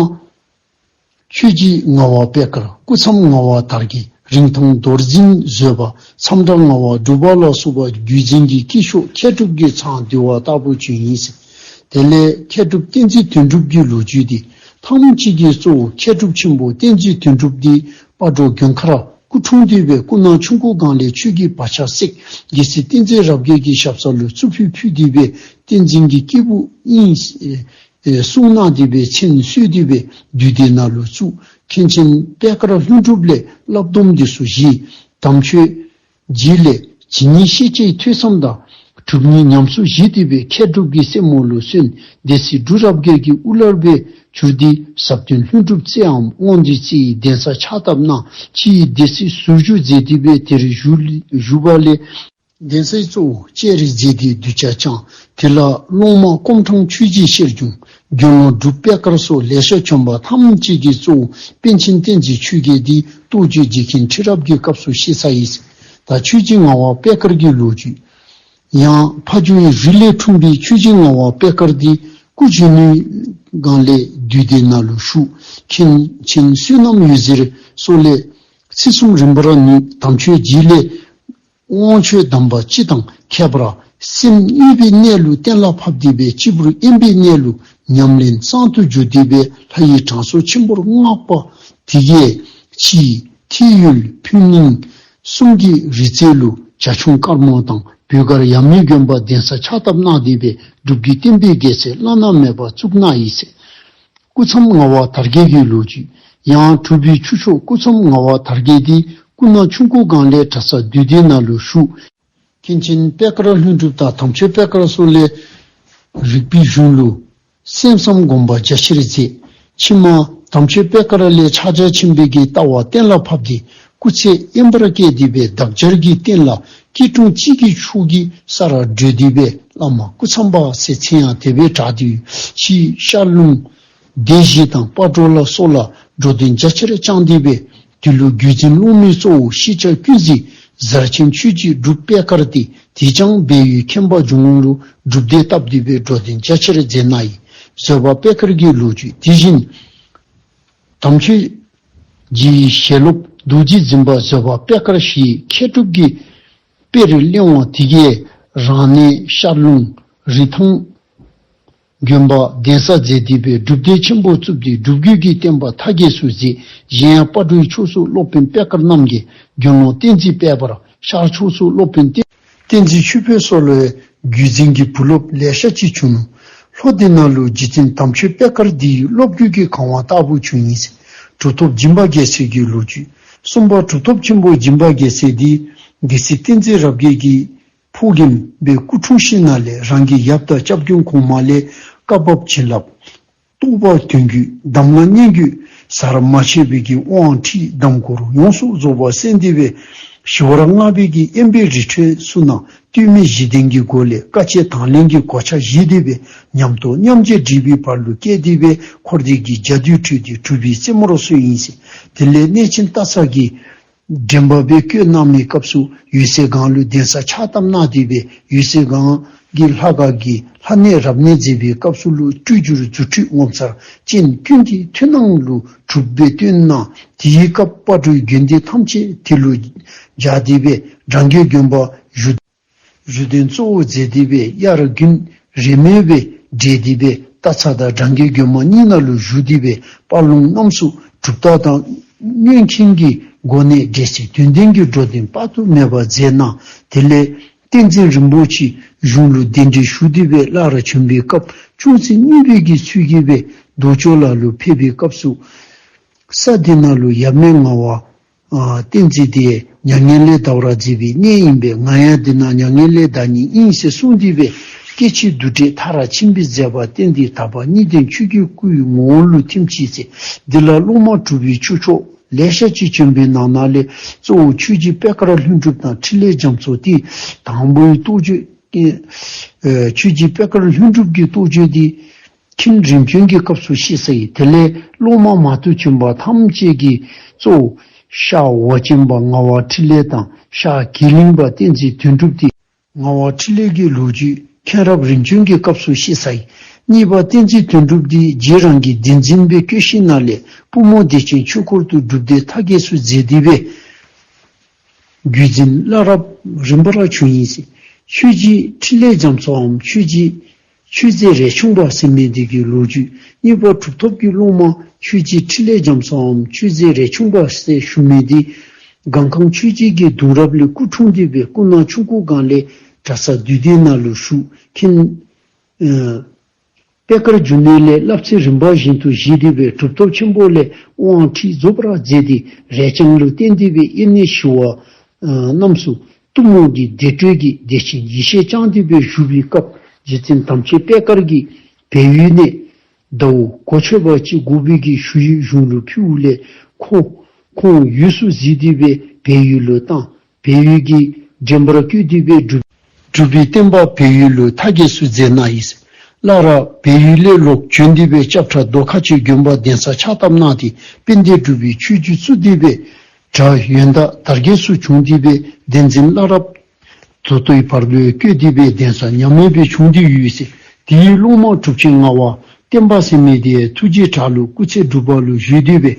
ཆོས་རྗེ་ངག་དབང་པད་དཀར། སྐུ་མཚམས་ངག་དབང་དར་རྒྱས། རིང་ཐང་རྡོར་འཛིན་བཟོད་པ། མཚམས་བྲག་ངག་དབང་འབྲུག་པ་ལ་སོགས་པ་བརྒྱུད་འཛིན་གྱི་སྐྱེས་མཆོག་མཁས་གྲུབ་ཀྱི་ཚང་འདུས་པ་ལྟ་བུ་བྱོན་ཡི་ཟེར། དེ་ལས་མཁས་གྲུབ་བསྟན་འཛིན་དོན་གྲུབ་ཀྱི་ལོ་རྒྱུས་འདི་ཐམས་ཅད་ཀྱི་གཙོ་བོ་མཁས་གྲུབ་ཆེན་པོ་བསྟན་འཛིན་དོན་གྲུབ་འདི་སྤ་གྲོ་དགོན་ཁར་སྐུ་འཁྲུངས་ཏེ་སྦེ་སྐུ་ན་ཆུང་ཀུ་སྒང་ལས་ཆོས་ཀྱི་བག་ཆགས་བསྲེགས། རྒྱལ་སྲས་བསྟན་འཛིན་རབ་རྒྱས་ཀྱི་ཞབས་ས་ལུ་གཙུག་ཕུད་ཕུལ་ཏེ་སྦེ་བསྟན་འཛིན་གྱི་སྐྱེས་བུ་ཨིན། ཨེ་གསུངས་གནང་སྟེ་སྦེ་མཚན་གསོལ་ཏེ་སྦེ་འདུས་སྡེ་ནང་ལུ་བཙུགས། མཁན་ཆེན་པད་དཀར་ལྷུན་གྲུབ་ལས་བསླབ་སྡོམ་འདི་ཚུ་བཞེས། དམ་ཆོས་རྗེ་ལས་ཇི་སྙེད་ཤེས་བྱའི་ཐོས་བསམ་དང་གྲུབ་བརྙེས་ཉམས་སུ་བཞེས་ཏེ་སྦེ་མཁས་གྲུབ་ཀྱི་སྲས་མོ་ལུ་སོན། སྡེ་སྲིད་འབྲུག་རབ་རྒྱས་ཀྱི་དབུ་བླར་སྦེ་གྱུར་ཏེ་ཟབ་དོན་ལྷུན་གྲུབ་རྩེའམ་དབང་འདུས་རྩེའི་གདན་ས་ཕྱག་བཏབ་གནང་། ཕྱིའི་སྡེ་སྲིད་ཟུར་བཞུགས་མཛད་དེ་སྦེ་དེར་བཞུགས་བཞུགས་པ་ལས་གདན་སའི་གཙོ་བོ་ལྕགས་རི་མཛེས་སྡེའི་གདུལ་བྱ་བསྐྱངས། དེ་ལ་སློབ་མ་སྐོམ་ཕྲང་ཆོས་རྗེ་ཤེར་འབྱུང་། དགེ་སློང་འབྲུག་པད་དཀར་སོགས་ལེ་ཤ་བྱོན་པ་ཐམས་ཅད་ཀྱི་གཙོ་བོ་པཎ་ཆེན་བསྟན་འཛིན་ཆོས་རྒྱལ་འདི་རྟོགས་བརྗོད་རྗེ་མཁན་ཁྲི་རབས་ཀྱི་སྐབས་སུ་གཤེགས་ས་ཡི་ཟེར། ད་ཆོས་རྗེ་ངག་དབང་པད་དཀར་གྱི་ལོ་རྒྱུས། ཡང་ཕ་ཇོ་ཡི་རི་ལས་འཁྲུངས་པའི་ཆོས་རྗེ་ངག་དབང་པད་དཀར་འདི་སྐུ་གཞོན་ནུའི་སྒང་ལས་འདུས་སྡེ་ནང་ལུ་བཞུགས། མཁན་ཆེན་བསོད་ནམས་འོད་ཟེར་སོགས་ལས་ཚིགས་གསུམ་རིམ་པར་ནུས། དམ་ཆོས་རྗེ་ལས་དབང་ཆོག་གདམས་པ་སྤྱི་དང་ཁྱད་པར་སེམས་གཡེངས་པའི་གནས་ལུ་གཏན་ལ་ཕབ་སྟེ་སྦེ་སྤྱི་བོར་གཡེངས་པའི་གནས་ལུ་ཉམས་ལེན་གཙང་དུ་གྱུར་ཏེ་སྦེ་ལྷ་ཡི་དྲང་སྲོང་ཆེན་པོར་བསྔགས་པ། དེ་གིས་ཕྱིའི་ཐིག་ཡོལ་ཕུ་ནིང་གསུམ་གྱི་རི་རྩེ་ལུ་བྱ་ཁྱུང་དཀར་མོ་དང་བོད་སྒར་ཡབ་མེས་དགོན་པ་གདན་ས་ཕྱག་བཏབ་གནང་སྟེ་སྦེ་སྒྲུབ་བརྒྱུད་བསྟན་པའི་རྒྱལ་མཚན་བླ་ན་མེད་པ་བཙུགས་གནང་ཡི་ཟེར། སྐུ་མཚམས་ངག་དབང་དར་རྒྱས་ཀྱི་ལོ་རྒྱུས། ཡང་གྲུབ་པའི་ཁྱུ་མཆོག་སྐུ་མཚམས་ངག་དབང་དར་རྒྱས་འདི་སྐུ་ན་ཆུང་ཀུ་སྒང་ལས་གྲྭ་ས་འདུས་སྡེ་ནང་ལུ་བཞུགས། མཁན་ཆེན་པད་དཀར་ལྷུན་གྲུབ་དང་དམ་ཆོས་པད་དཀར་སོགས་ལས་རིག་པའི་གཞུང་ལུ་གསན་བསམ་སྒོམ་པ་རྒྱ་ཆེར་མཛད། ཕྱི་མ་དམ་ཆོས་པད་དཀར་ལས་ཕྱག་རྒྱ་ཆེན་པོའི་གི་ལྟ་བ་གཏན་ལ་ཕབ་སྟེ་སྐུ་ཚེ་དབེན་པར་བསྐྱལ་ཏེ་སྦེ་འདག་སྦྱར་གྱི་སྟེང་ལ་སྐྱིལ་ཀྲུང་གཅིག་གི་ཕྱོགས་ཀྱི་ས་ར་བགྲོད་དེ་སྦེ་བླ་མ་སྐུ་མཚམས་པ་ཟེར་མཚན་ཡང་དེ་སྦེ་གྲགས་ཏེ་ཕྱིའི་ཤར་ལུང་སྡེ་བཞི་དང་སྤ་གྲོ་ལ་སོགས་ལ་འགྲོ་དོན་རྒྱ་ཆེར་བསྐྱངས་ཏེ་སྦེ་དེ་ལུ་བརྒྱུད་འཛིན་སློབ་མའི་གཙོ་བོ་ཤེས་བྱ་ཀུན་གཟིགས་ཟར་ཆེན་ཆོས་རྗེ་འབྲུག་པད་དཀར་ཏེ་དེ་ཀྱང་སྦས་ཡུལ་མཁན་པ་འབྱུང་ཁུངས་ལུ་སྒྲུབ་སྡེ་བཏབ་སྟེ་སྦེ་འགྲོ་དོན་རྒྱ་ཆེར་མཛད་གནང་ཡི། བཟོད་པ་པད་དཀར་གྱི་ལོ་རྒྱུས། དེ་བཞིན་དམ་ཆོས་རྗེའི་ཞལ་སློབ་རྡོ་རྗེ་འཛིན་པ་བཟོད་པ་པད་དཀར་ཞེས་མཁས་གྲུབ་ཀྱི་དཔལ་རི་གླེགས་བམ་དེ་གིས་རང་གནས་ཤར་ལུང་རི་ཐང་དགོན་པ་གདན་ས་མཛད་དེ་སྦེ་སྒྲུབ་སྡེ་ཆེན་པོ་བཙུགས་ཏེ་སྒྲུབ་བརྒྱུད་ཀྱི་བསྟན་པ་མཐའ་རྒྱས་སུ་མཛད། གཞན་ཡང་སྤ་གྲོའི་ཕྱོགས་སུ་སློབ་དཔོན་པད་དཀར་རྣམ་རྒྱལ། དགེ་སློང་བསྟན་འཛིན་དཔལ་འབར། ཤར་ཕྱོགས་སུ་སློབ་དཔོན་བསྟན་བསྟན་འཛིན་ཆོས་འཕེལ་སོགས་ལུ་བརྒྱུད་འཛིན་གྱི་བུ་སློབ་ལེ་ཤ་ཅིག་བྱུང་ནུག། ལྷོ་སྡེ་ནང་ལུ་རྗེ་བཙུན་དམ་ཆོས་པད་དཀར་འདི་ཡི་སློབ་བརྒྱུད་ཀྱི་གང་བ་ལྟ་བུ་བྱུང་ཡི་ཟེར། གྲུབ་ཐོབ་སྦྱིན་པ་རྒྱལ་མཚན་གྱི་ལོ་རྒྱུས། གསུམ་པ་གྲུབ་ཐོབ་ཆེན་པོ་སྦྱིན་པ་རྒྱལ་མཚན་འདི་སྡེ་སྲིད་བསྟན་འཛིན་རབ་རྒྱས་ཀྱི་ཕོ་རྒནམ་སྦེ་སྐུ་འཁྲུངས་ཞིནམ་ལས་རང་གི་ཡབ་དང་སྐྱབས་མགོན་གོང་མ་ལས་བཀའ་བབས་བྱིན་རླབས། རྟོགས་པ་དོན་བརྒྱུད། གདམས་ངག་སྙན་བརྒྱུད། ཟད་མ་ཆད་པའི་གི་དབང་ཁྲིད་གདམས་སྐོར་ཡོངས་སུ་རྫོགས་པ་གསན་ཏེ་སྦེ་ཞི་བར་བསྔགས་པའི་གི་དབེན་པའི་རི་ཁྲོད་ཚུ་ནང་ལྟོས་མེད་བཞི་ལྡན་གྱི་སྒོ་ལས་དཀའ་སྤྱད་དང་ལེན་གྱི་གོ་ཆ་བཞེས་ཏེ་སྦེ་ཉམས་རྟོགས་མཉམ་རྗེས་འདྲེས་པའི་བར་ལུ་བསྐྱལ་ཏེ་སྦེ་འཁོར་འདས་ཀྱི་རྒྱ་མདུད་ཁྲོས་ཏེ་གྲུབ་པའི་རྩེ་མོར་སོན་ཡི་ཟེར། དེ་ལས་གནས་ཆེན་སྟག་ཚང་གི་འདྲེན་པ་སྦེ་བསྐོས་གནང་མིའི་སྐབས་སུ་འོད་གསལ་སྒང་ལུ་གདན་ས་ཕྱག་བཏབ་གནང་སྟེ་སྦེ་འོད་གསལ་སྒང་ གི་ལྷ་ཁང་གི་ལྷ་གནས་རབ་གནས་མཛད་པའི་སྐབས་སུ་ལུ་སྤྲུལ་བསྒྱུར་རྫུ་འཕྲུལ་ངོ་མཚར་ཅན་ཀུན་གྱི་མཐུན་སྣང་ལུ་གྲུབ་པའི་སྟོན་གནང་། དེའི་སྐབས་སྤ་གྲོའི་དགོན་སྡེ་ཐམས་ཅད་དེ་ལུ་སྦྱར་ཏེ་སྦེ་འབྲང་རྒྱས་དགོན་པ་བཞུགས། བཞུགས་གདན་གཙོ་བོ་མཛད་དེ་སྦེ་དབྱར་དགུན་རེས་མོས་སྦེ་བསྒྲལ་ཏེ་སྦེ་སྟག་ཚང་དང་འབྲང་རྒྱས་དགོན་པ་གཉིས་ནང་ལུ་བཞུགས་ཏེ་སྦེ་དཔའ་ལུང་རྣམས་སུ་གྲུབ་རྟགས་དང་མངོན་མཁྱེན་གྱི་སྒོ་ནས་འབྲེལ་ཚད་དོན་ལྡན་གྱི་འགྲོ་དོན་དཔག་ཏུ་མེད་པ་མཛད་གནང་། དེ་ལས་བསྟན་འཛིན་རིན་པོ་ཆེ་གཞུང་ལུ་གདན་འདྲེན་ཞུ་སྟེ་སྦེ་སླར་བྱོན་པའི་སྐབས་ཅུང་ཟད་སྙུན་པའི་གི་ཚུལ་གྱིས་སྦེ་རྡོ་ཅོག་ལ་ལུ་ཕེབས་པའི་སྐབས་སུ་ས་འདི་ནང་ལུ་ཡབ་མེས་ངག་དབང་ཨ་བསྟན་འཛིན་དེ་མྱ་ངན་ལས་འདའ་བར་མཛད་པའི་གནས་ཨིན་པས། ང་ཡང་འདི་ནང་མྱ་ངན་ལས་འདའ་ནི་ཨིན་ཟེར་གསུངས་ཏེ་སྦེ་སྐྱེ་འཆི་འདུ་འབྲལ་མཐར་ཕྱིན་པའི་མཛད་པ་བསྟན་ཏེ་དག་པ་གཉིས་ལྡན་ཆོས་ཀྱི་སྐུའི་ངོ་བོ་ལུ་ཐིམ་ཅི་ཟེར། འདི་ལ་སློབ་མ་གྲུབ་པའི་ཆོས་མཆོག་ལེ་ཤ་ཅིག་བྱོན་པའི་ནང་ན་ལས་གཙོ་བོ་ཆོས་རྗེ་པད་དཀར་ལྷུན་གྲུབ་དང་འཕྲིན་ལས་རྒྱ་མཚོ་སྟེ། དང་པོའི་རྟོགས་བརྗོད་ཨེ་ཆོས་རྗེ་པད་དཀར་ལྷུན་གྲུབ་ཀྱི་རྟོགས་བརྗོད་འདི་མཁན་རིམ་བྱོན་གྱི་སྐབས་སུ་བཤད་ས་ཡི། དེ་ལས་སློབ་མ་མང་དུ་བྱོན་པ་ཐམས་ཅད་ཀྱི་གཙོ་བོ་ཤར་ཝ་ཅན་པ་ངག་དབང་འཕྲིན་ལས་དང་ཤར་གྱི་གླིང་པ་བསྟན་འཛིན་དོན་གྲུབ་སྟེ། ངག་དབང་འཕྲིན་ལས་ཀྱི་ལོ་རྒྱུས་མཁན་རབས་རིམ་བྱོན་གྱི་སྐབས་སུ་བཤད་ས་ཡི། གཉིས་པ་བསྟན་འཛིན་དོན་གྲུབ་འདི་རྗེ་རང་གི་གདན་འཛིན་པའི་སྐྱོ་ཤས་ནང་ལས་པུས་མོ་བདེ་ཆེན་ཆོས་འཁོར་དུ་སྒྲུབ་སྡེ་མཐའ་རྒྱས་སུ་མཛད་དེ་སྦེ་བརྒྱུད་འཛིན་བླ་རབས་རིམ་པར་བྱུང་ཡི་ཟེར། ཆོས་རྗེ་འཕྲིན་ལས་རྒྱ་མཚོའམ་ཆོས་རྗེ་ཆོས་མཛད་རས་ཆུང་པ་ཟེར་མི་འདི་གི་ལོ་རྒྱུས། གཉིས་པ་གྲུབ་ཐོབ་ཀྱི་སློབ་མ་ཆོས་རྗེ་འཕྲིན་ལས་རྒྱ་མཚོའམ་ཆོས་མཛད་རས་ཆུང་པ་ཟེར་ཞུ་མི་འདི་སྒང་ཁང་ཆོས་རྗེ་གི་གདུང་རབས་ལས་སྐུ་འཁྲུངས་ཏེ་སྦེ་སྐུ་ན་ཆུང་ཀུ་སྒང་ལས་གྲྭ་ས་འདུས་སྡེ་ནང་ལུ་བཞུགས། མཁན་ཨ་པད་དཀར་འབྱུང་གནས་ལས་བསླབ་ཚིགས་རིམ་པ་བཞིན་དུ་བཞེས་ཏེ་སྦེ་གྲུབ་ཐོབ་ཆེན་པོ་ལས་དབང་ཁྲིད་རྫོགས་པར་མཛད་དེ་རས་རྐྱང་ལུ་བརྟེན་ཏེ་སྦེ་དབྱེར་གནས་ཞི་བ་ཨ་རྣམས་སུ་གཏུམ་མོ་གི་བདེ་དྲོད་ཀྱི་བདེ་ཆེན་ཡེ་ཤེས་བསྐྱངས་ཏེ་སྦེ་བཞུགས་པའི་སྐབས་རྗེ་བཙུན་དམ་ཅན་པད་དཀར་གྱིས་བལ་ཡུལ་ནས་ཟླཝ་གོ་ཆོད་པ་ཅིག་འགོར་བའི་གི་ཞུ་ཡིག་གཞུང་ལུ་ཕུལཝ་ལས་ཁོ་ཁོང་ཡུལ་སུ་གཟིགས་ཏེ་སྦེ་བལ་ཡུལ་ལུ་བཏང་། བལ་ཡུལ་གྱི་འགྲེམས་པར་བཀོད་དེ་སྦེ་སྒྲུབ་སྒྲུབ་པའི་བསྟན་པ་བལ་ཡུལ་ལུ་མཐའ་རྒྱས་སུ་མཛད་གནང་ཡི། སླར་བལ་ཡུལ་ལས་ལོག་བྱོན་ཏེ་སྦེ་སྐྱབས་ཁྲ་རྡོ་ཁ་ཆེ་དགོན་པ་གདན་ས་ཕྱག་བཏབ་གནང་སྟེ་དཔལ་ལྡན་འབྲུག་པའི་ཆོས་བརྒྱུད་བཙུགས་ཏེ་སྦེ་གྲྭ་ཡོན་བདག་དར་རྒྱས་སུ་བྱུང་སྟེ་སྦེ་གདན་འཛིན་བླ་རབས་མདོ་སྟོད་བར་ལུ་བཀོད་དེ་སྦེ་གདན་ས་ཉམས་མེད་སྦེ་བྱུང་སྟེ་ཡོད་ཟེར། དེའི་སློབ་མ་གྲུབ་ཆེན་ངག་དབང་བསྟན་པ་ཟེར་མི་དེ་ཐུགས་རྗེ་བྲག་ལུ་སྐུ་ཚེ་སྒྲུབ་པ་ལུ་བཞུགས་ཏེ་སྦེ་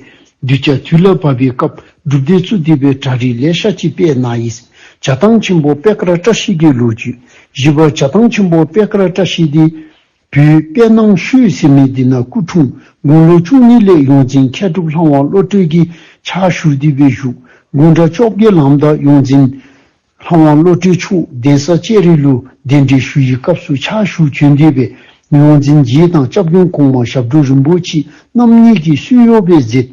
གདུལ་བྱ་དུས་ལ་བབ་པའི་སྐབས་སྒྲུབ་སྡེ་བཙུགས་ཏེ་སྦེ་གྲྭ་རིགས་ལེ་ཤ་ཅིག་སྤེལ་གནང་ཡི། བྱ་བཏང་ཆེན་པོ་པད་དཀར་བཀྲ་ཤིས་ཀྱི་ལོ་རྒྱུས། བཞི་པ་བྱ་བཏང་ཆེན་པོ་པད་དཀར་བཀྲ་ཤིས་འདི་བོད་དཔལ་ནང་ཤོད་ཟེར་མི་འདི་ནང་སྐུ་འཁྲུངས། དགུང་ལོ་བཅུ་གཉིས་ལས་ཡོངས་འཛིན་མཁས་གྲུབ་ལྷ་དབང་བློ་གྲོས་ཀྱི་ཕྱག་ཞུ་སྟེ་སྦེ་བཞུགས། དགུང་གྲངས་བཅོ་བརྒྱད་ལངམ་ད་ཡོངས་འཛིན་ལྷ་དབང་བློ་གྲོས་མཆོག་གདན་ས་ལྕགས་རི་ལུ་གདན་འདྲེན་ཞུ་བའི་སྐབས་སུ་ཕྱག་ཞུ་བྱོན་ཏེ་སྦེ་ཡོངས་འཛིན་རྗེ་དང་སྐྱབས་མགོན་གོང་མ་ཞབས་དྲུང་རིན་པོ་ཆེ་རྣམ་གཉིས་ཀྱིས་གསོལ་གཡོག་སྦེ་མཛད།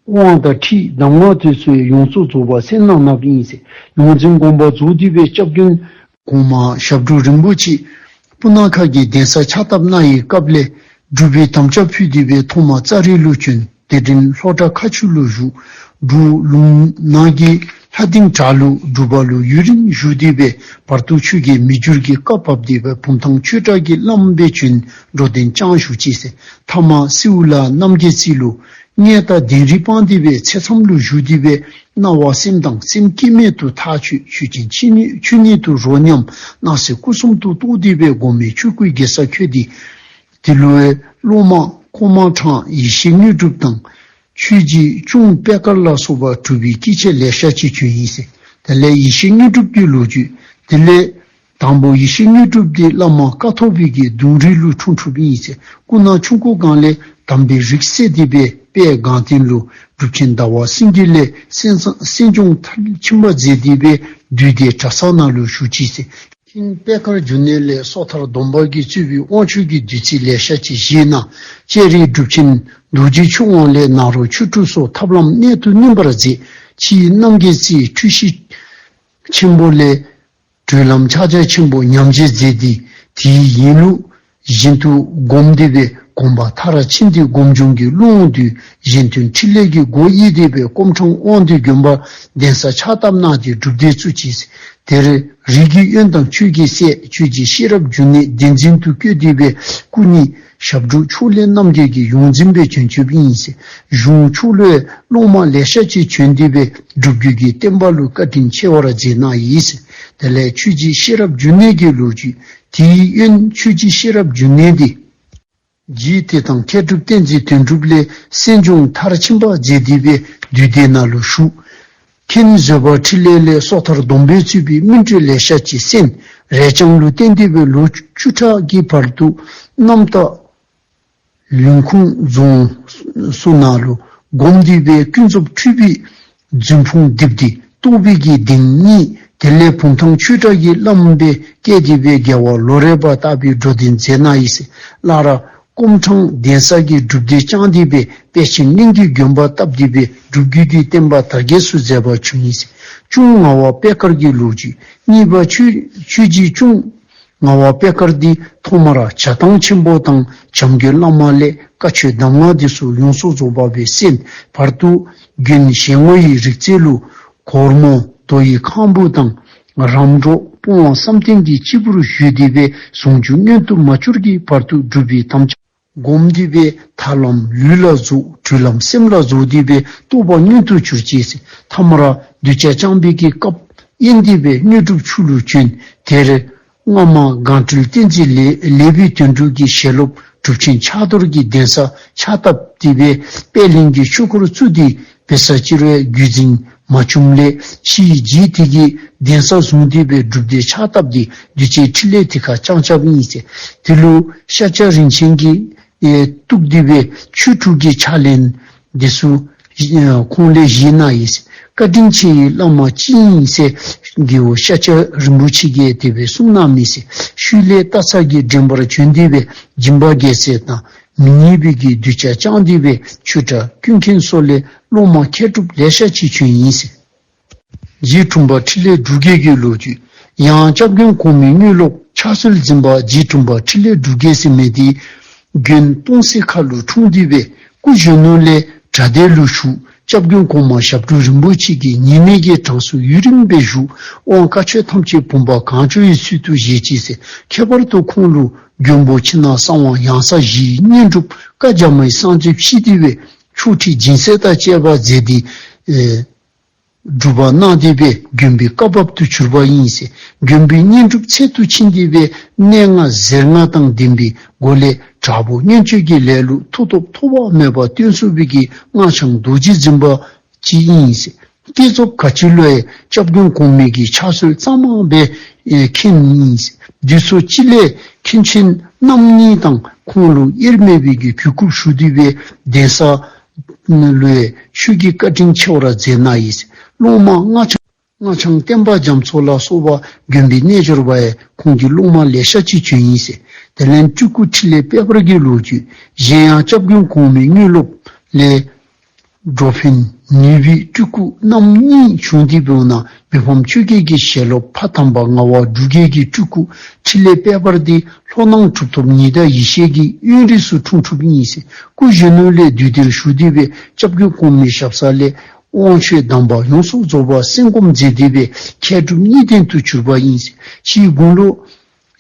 དབང་དང་ཁྲིད་གདམས་ངག་དེ་ཚུ་ཡོངས་སུ་རྫོགས་པ་གསན་གནང་གནངམ་ཨིན་ཟེར། ཡོངས་འཛིན་དགོངས་པ་རྫོགས་ཏེ་སྦེ་སྐྱབས་མགོན་གོང་མ་ཞབས་དྲུང་རིན་པོ་ཆེ་སྤུ་ན་ཁ་གི་གདན་ས་ཕྱག་བཏབ་གནང་བའི་སྐབས་ལས་སྒྲུབ་པའི་དམ་བཅའ་ཕུལ་ཏེ་སྦེ་ཐོག་མར་ཙ་རི་ལུ་བྱོན། དེ་འཕྲིན་ལྷོ་བྲག་མཁར་ཆུ་ལུ་བཞུགས། འབྲུག་ལུང་ནང་གི་ལྷ་སྡིངས་བྲག་ལུ་སྒྲུབ་པ་ལུ་ཡུན་རིང་བཞུགས་ཏེ་སྦེ་བར་དུ་ཆོས་ཀྱི་མི་འགྱུར་གྱི་བཀའ་བབས་ཏེ་སྦེ་བུམ་ཐང་ཆོས་གྲགས་ཀྱི་བླམ་སྦེ་བྱོན། འགྲོ་དོན་བསྐྱངས་བཞུགས་ཅི་ཟེར། མཐའ་མ་སེའུ་ལ་རྣམ་རྒྱལ་རྩེ་ལུ་མངལ་དང་གདན་རིགས་སྤངས་ཏེ་སྦེ་ཚེ་མཚམས་ལུ་བཞུགས་ཏེ་སྦེ་སྣང་བ་སེམས་དང་སེམས་སྐྱེ་མེད་དུ་ཐག་ཆོད། ཆོས་ཅན་ཆོས་ཉིད་ཆོས་ཉིད་དུ་རོ་མཉམ་སྣང་སྲིད་སྐུ་གསུམ་དུ་རྟོགས་ཏེ་སྦེ་སྒོམ་མེད་ཆོས་སྐུའི་དགེ་ས་འཁྱོལ་ཏེ། དེ་ལུ་སློབ་མ་གོང་མ་འཕྲང་ཡེ་ཤེས་དངོས་གྲུབ་དང་ཆོས་རྗེ་གཅུང་པད་དཀར་ལ་སོགས་པ་གྲུབ་པའི་སྐྱེས་ཆེན་ལེ་ཤ་ཅིག་བྱོན་ཡི་ཟེར། དེ་ལས་ཡེ་ཤེས་དངོས་གྲུབ་ཀྱི་ལོ་རྒྱུས། དེ་ལས་དང་པོ་ཡེ་ཤེས་དངོས་གྲུབ་འདི་བླ་མ་ཀཿཐོག་པའི་གི་གདུང་རིགས་ལུ་འཁྲུངས་འཁྲུངསམ་ཨིན་ཟེར། སྐུ་ན་ཆུང་ཀུ་སྒང་ལས་དམ་པའི་རིགས་སད་དེ་སྦེ་དཔལ་སྒང་སྟེང་ལུ་གྲུབ་ཆེན་ཟླ་བ་སེང་གེ་ལས་གསན་གསན་སྦྱོང་མཐར་ཕྱིན་པ་མཛད་དེ་སྦེ་འདུས་སྡེ་གྲྭ་ཚང་ནང་ལུ་བཞུགས་ཅི་ཟེར། མཁན་པད་དཀར་འབྱུང་གནས་ལས་སོ་ཐར་སྡོམ་པ་གིས་གཙོས་པའི་དབང་ཆོག་གི་བདུད་རྩི་ལེ་ཤ་ཅིག་བཞེས་གནང་། ལྕགས་རིའི་གྲུབ་ཆེན་རྡོ་རྗེ་ཆོས་དབང་ལས་ནཱ་རོ་ཆོས་དྲུག་སོགས་ཐབས་ལམ་གནད་དུ་བསྣུན་པར་མཛད། ཕྱིས་རྣམ་རྒྱལ་རྩེའི་འཁྲུལ་ཞིག་ཆེན་པོ་ལས་གྲོལ་ལམ་ཕྱག་རྒྱ་ཆེན་པོ་ཉམས་བཞེས་མཛད་དེ་དེའི་ཡིན་ལུགས་བཞིན་དུ་བསྒོམས་ཏེ་སྦེ་དགོངས་པ་མཐར་ཕྱིན་ཏེ་སྒོམ་བྱུང་གི་ཀློང་དུ་གཞན་དོན་འཕྲིན་ལས་ཀྱི་སྒོ་དབྱེ་སྟེ་སྦེ་སྐུ་འཕྲང་དབང་འདུས་དགོན་པ་གདན་ས་ཕྱག་བཏབ་གནང་སྟེ་སྒྲུབ་སྡེ་བཙུགས་ཅི། དེར་རིགས་ཀྱི་དབོན་དང་ཆོས་ཀྱི་སྲས་ཆོས་རྗེ་ཤེས་རབ་འབྱུང་གནས་གདན་འཛིན་དུ་བསྐོས་ཏེ་སྦེ་སྐུ་ཉིད་ ཞབས་དྲུང་ཕྱོགས་ལས་རྣམ་རྒྱལ་གྱི་ཡོངས་འཛིན་སྦེ་བྱོན་བྱོནམ་ཨིན་ཟེར། གཞུང་ཕྱོགས་ལས་སློབ་མ་ལེ་ཤ་ཅིག་བྱོན་ཏེ་སྦེ་སྒྲུབ་བརྒྱུད་ཀྱི་བསྟན་པ་ལུ་བཀའ་དྲིན་ཆེ་བར་མཛད་གནང་ཡི་ཟེར། དེ་ལས་ཆོས་རྗེ་ཤེས་རབ་འབྱུང་གནས་ཀྱི་ལོ་རྒྱུས། དེའི་དབོན་ཆོས་རྗེ་ཤེས་རབ་འབྱུང་གནས་འདི་རྗེ་དེ་དང་མཁས་གྲུབ་བསྟན་འཛིན་དོན་གྲུབ་ལས་གསན་སྦྱོང་མཐར་ཕྱིན་པ་མཛད་དེ་སྦེ་འདུས་སྡེ་ནང་ལུ་བཞུགས། མཁན་བཟོད་པ་འཕྲིན་ལས་ལས་སོ་ཐར་སྡོམ་པས་གཙོས་པའི་སྨིན་གྲོལ་ལེ་ཤ་ཅིག་གསན། རས་རྐྱང་ལུ་བརྟེན་ཏེ་སྦེ་ལོ་བཅུ་ཕྲག་གི་བར་དུ་རྣམ་དག་ལུང་ཁུངས་རྫོང་སོགས་ནང་ལུ་བསྒོམས་ཏེ་སྦེ་ཀུན་རྫོབ་འཁྲུལ་པའི་རྫུན་ཕུང་རྡིབ་སྟེ་རྟོགས་པའི་གི་གདེང་རྙེད། དེ་ལས་བུམ་ཐང་ཆོས་གྲགས་ཀྱི་བླམ་སྦེ་བསྐོས་ཏེ་སྦེ་རྒྱལ་བ་ལོ་རས་པ་ལྟ་བུའི་འགྲོ་དོན་མཛད་གནང་ཡི་ཟེར། སླར་སྐོམ་འཕྲང་གདན་ས་གི་སྒྲུབ་སྡེ་བསྐྱངས་ཏེ་སྦེ་དཔལ་ཆེན་གླིང་གི་དགོན་པ་བཏབ་སྟེ་སྦེ་སྒྲུབ་བརྒྱུད་ཀྱི་བསྟན་པ་དར་རྒྱས་སུ་མཛད་པ་བྱུང་ཡི་ཟེར། གཅུང་ངག་དབང་པད་དཀར་གྱི་ལོ་རྒྱུས། གཉིས་པ་ཆོས་ཆོས་རྗེ་གཅུང་ངག་དབང་པད་དཀར་འདི་ཐོག་མར་བྱ་བཏང་ཆེན་པོ་དང་བྱམས་མགོན་བླ་མ་ལས་བཀའ་ཆོས་གདམས་ངག་འདི་ཚུ་ཡོངས་སུ་རྫོགས་པ་སྦེ་གསན། བར་དུ་དགོན་ཞལ་ངོ་ཡི་རིག་རྩལ་ལུ་གོར་མོ་རྡོ་ཡི་ཁང་བུ་དང་རམ་གྲོ་སྤོང་བ་བསམ་གཏན་གྱི་སྤྱིལ་བུར་བཞུགས་ཏེ་སྦེ་ཟུང་འཇུག་མངོན་དུ་མ་གྱུར་གྱི་བར་དུ་སྒྲུབ་པའི་དམ་བཅའ་བསྒོམས་ཏེ་སྦེ་ཐར་ལམ་ལུས་ལ་རྫོགས། འགྲུལ་ལམ་སེམས་ལ་རྫོགས་ཏེ་སྦེ་རྟོགས་པ་མངོན་དུ་གྱུར་ཅི་ཟེར། ཐ་མར་གདུལ་བྱ་བསྐྱངས་པའི་གི་སྐབས་དབེན་ཏེ་སྦེ་དངོས་གྲུབ་ཆོས་ལུ་བྱོན། དེར་སྔ་མ་སྒང་སྤྲུལ་བསྟན་འཛིན་ལེགས་ལེགས་པའི་དོན་གྲུབ་ཀྱི་ཞལ་སློབ་གྲུབ་ཆེན་ཕྱག་རྡོར་གྱི་གདན་ས་ཕྱག་བཏབ་སྟེ་སྦེ་པད་གླིང་གི་ཆོས་འཁོར་བཙུགས་ཏེ་འབད་ས་ཅིག་རུང་བརྒྱུད་འཛིན་མ་བྱུངམ་ལས་ཕྱིས་རྗེ་དེ་གིས་གདན་ས་བཟུང་སྟེ་སྦེ་སྒྲུབ་སྡེ་ཕྱག་བཏབ་སྟེ་གདུལ་བྱའི་འཕྲིན་ལས་དེ་ཁར་བསྐྱངས་བསྐྱངསམ་ཨིན་ཟེར། དེ་ལུ་ཤཱཀྱ་རིན་ཆེན་གྱིས་ཨེ་གཏུགས་ཏེ་སྦེ་ཆོས་དྲུག་གི་ཕྱག་ལེན་འདི་ཚུ་ཨེ་ཁོང་ལས་བཞེས་གནང་ཡི་ཟེར། བཀའ་དྲིན་ཆེ་བའི་བླ་མ་ཅིག་ཨིན་ཟེར་རྒྱལ་བ་ཤཱཀྱ་རིན་པོ་ཆེ་གིས་དེ་སྦེ་གསུངས་གནངམ་ཨིན་ཟེར། ཤུལ་ལས་སྟག་ཚང་གི་འདྲེན་པར་བྱོན་ཏེ་སྦེ་སྦྱིན་པ་རྒྱས་སྲས་དང་མི་ཉམས་པའི་གི་གདུལ་བྱ་བསྐྱངས་ཏེ་སྦེ་ཆོས་གྲྭ་ཀུན་མཁྱེན་སོགས་ལས་སློབ་མ་མཁས་གྲུབ་ལེ་ཤ་ཅིག་བྱོན་ཡི་ཟེར། རྗེ་དྲུང་པ་འཕྲིན་ལས་འབྲུག་རྒྱས་ཀྱི་ལོ་རྒྱུས། ཡང་སྐྱབས་མགོན་གོང་མའི་དངོས་སློབ་ཕྱག་སྲོལ་འཛིན་པ་རྗེ་དྲུང་པ་འཕྲིན་ལས་འབྲུག་རྒྱས་ཟེར་མི་འདི་དགོན་སྟོང་གསེར་ཁ་ལུ་འཁྲུངས་ཏེ་སྦེ་སྐུ་གཞོན་ནུ་ལས་གྲྭ་སྡེ་ལུ་ཞུགས། སྐྱབས་མགོན་གོང་མ་ཞབས་དྲུང་རིན་པོ་ཆེ་གི་ཉེ་གནས་ཀྱི་གྲངས་སུ་ཡུན་རིངམོ་སྦེ་བཞུགས། དབང་བཀའ་ཆོས་ཐམས་ཅད་བུམ་པ་གང་བྱོའི་ཚུལ་དུ་བཞེས་ཅི་ཟེར། ཁྱད་པར་དུ་ཁོང་ལུ་མགོན་པོ་ཕྱི་ནང་གསང་བ་ཡང་ས་བཞིའི་བསྙེན་སྒྲུབ་བཀའ་རྒྱ་མའི་གསང་རྫས་ཕྱེ་སྟེ་སྦེ་ཆོག་ཁྲིགས་སྦྱིན་སྲེག་དང་བཅས་པ་མཛད་དེ་ཨེ་སྒྲུབ་པ་གནང་སྟེ་སྦེ་མགོན་པོའི་བཀའ་བབས་སུ་གྱུར་པ་ཨིན་ཟེར། མགོན་པོའི་བསྙེན་སྒྲུབ་ཚད་དུ་ཕྱིན་ཏེ་སྦེ་གནད་ལྔ་གཟེར་ལྔ་དང་ལྡན་པའི་སྒོ་ལས་དྲག་པོ་མངོན་སྤྱོད་ཀྱི་ལས་ལུ་མཐུ་སྟོབས་ཐོགས་པ་མེད་པ་སྟོན་ཚུགས་པའི་གི་སྔགས་འཆང་རྡོ་རྗེ་འཛིན་པ་ཅིག་ཨིན་ཟེར། བསྐྱེད་རྫོགས་ག་ཅི་ལུ་ཡང་སྐྱབས་མགོན་གོང་མའི་གི་ཕྱག་སྲོལ་གཙང་མ་སྦེ་ཨེ་མཁྱེན་ཨིན་ཟེར། དུས་ཚོད་གཅིག་ལས་མཁན་ཆེན་རྣམ་གཉིས་དང་ཁོང་ལུ་དབྱེར་མེད་པའི་གི་གུས་བཀུར་ཞུ་སྟེ་སྦེ་གདན་ས་ལུ་ཡང་ཆོས་ཀྱི་བཀའ་དྲིན་ཆེ་བར་མཛད་གནང་ཡི་ཟེར། སློབ་མ་སྔགས་འཆང་སྔགས་འཆང་བསྟན་པ་རྒྱ་མཚོ་ལ་སོགས་པ་མགོན་པོའི་རྣལ་འབྱོར་པ་ཡང་ཁོང་གི་སློབ་མ་ལེ་ཤ་ཅིག་བྱོན་ཡི་ཟེར། དེ་ལས་སྤྲུལ་སྐུ་འཕྲིན་ལས་དཔལ་འབར་གྱི་ལོ་རྒྱུས། གཞན་ཡང་སྐྱབས་མགོན་གོང་མའི་དངོས་སློབ་ལས་འགྲོ་ཕན་ནུས་པའི་སྤྲུལ་སྐུ་རྣམ་གཉིས་བྱོན་ཏེ་འབདཝ་ད་མི་ཕམ་ཆོས་རྒྱལ་གྱི་ཞལ་སློབ་ཕ་དམ་པ་ངག་དབང་འབྲུག་རྒྱས་ཀྱི་སྤྲུལ་སྐུ་འཕྲིན་ལས་དཔལ་འབར་འདི་ལྷོ་ནང་གྲུབ་ཐོབ་ཉི་ཟླ་ཡེ་ཤེས་ཀྱི་དབོན་རིགས་སུ་འཁྲུངས་འཁྲུངསམ་ཨིན་ཟེར། སྐུ་གཞོན་ནུ་ལས་འདུས་སྡེར་ཞུགས་ཏེ་སྦེ་སྐྱབས་མགོན་གོང་མའི་ཞབས་ས་ལས་དབང་ཆོས་གདམས་པ་ཡོངས་སུ་རྫོགས་པ་གསན་སྒོམ་མཛད་དེ་སྦེ་མཁས་གྲུབ་གཉིས་ལྡན་དུ་གྱུར་པ་ཨིན་ཟེར། ཕྱིས་དགུང་ལོ་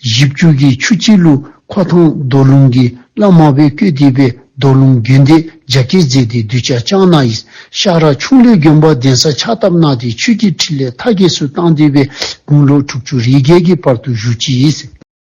བཞི་བཅུ་གི་ཆུ་དཀྱིལ་ལུ་ཁོ་ཐང་རྡོར་ལུང་གི་བླ་མ་སྦེ་བསྐོས་ཏེ་སྦེ་རྡོར་ལུང་དགོན་སྡེ་རྒྱ་བསྐྱེད་མཛད་དེ་གདུལ་བྱ་བསྐྱངས་གནང་ཡི། ཤ་ར་ཁྱུང་ལས་དགོན་པ་གདན་ས་ཕྱག་བཏབ་གནང་སྟེ་ཆོས་ཀྱི་འཕྲིན་ལས་མཐའ་རྒྱས་སུ་བཏང་སྟེ་སྦེ་དགུང་ལོ་དྲུག་ཅུ་རེ་བརྒྱད་ཀྱི་བར་དུ་བཞུགས་ཅི་ཨིན་ཟེར།